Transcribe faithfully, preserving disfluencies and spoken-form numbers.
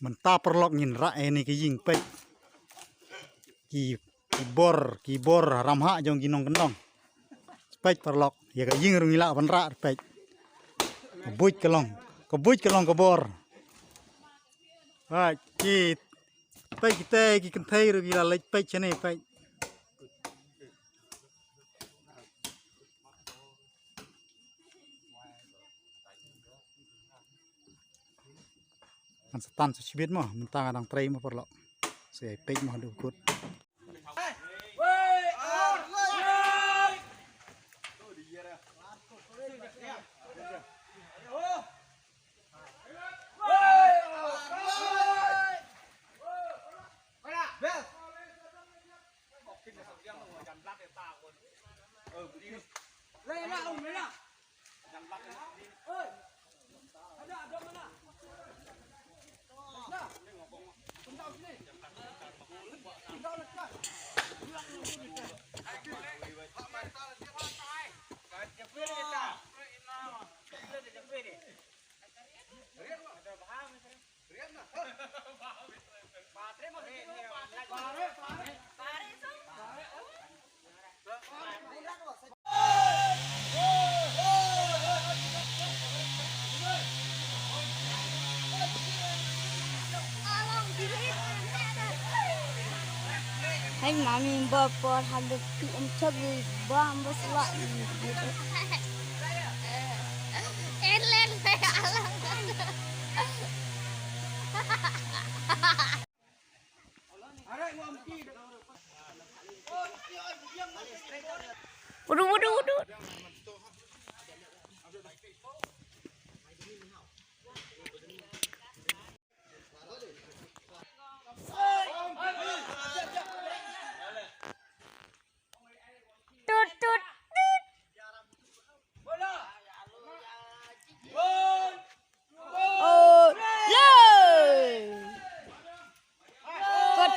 Mynta paralok ngin rah ïa kane ka ïing, peit. Ki, ki bor, ki bor ramhah jong ki nongkyndong. Peit paralok, ïa ka ïing ruh ngi lah ban rah, peit. Ka buit ka long, ka buit ka long ka bor. Peit, ki, peit kita ki kynthei ruh ki la leit, peit shane, peit. Ngan sa tan sa shibit mo, mynta nga dang trei mo paralok. Sa ïa peit mo haduh kut. Hey, mami, ba por habis P M W ba ambas la. Elen, alang. Waduh, waduh, waduh. Tut, tut, tut. Oh, le. Kot.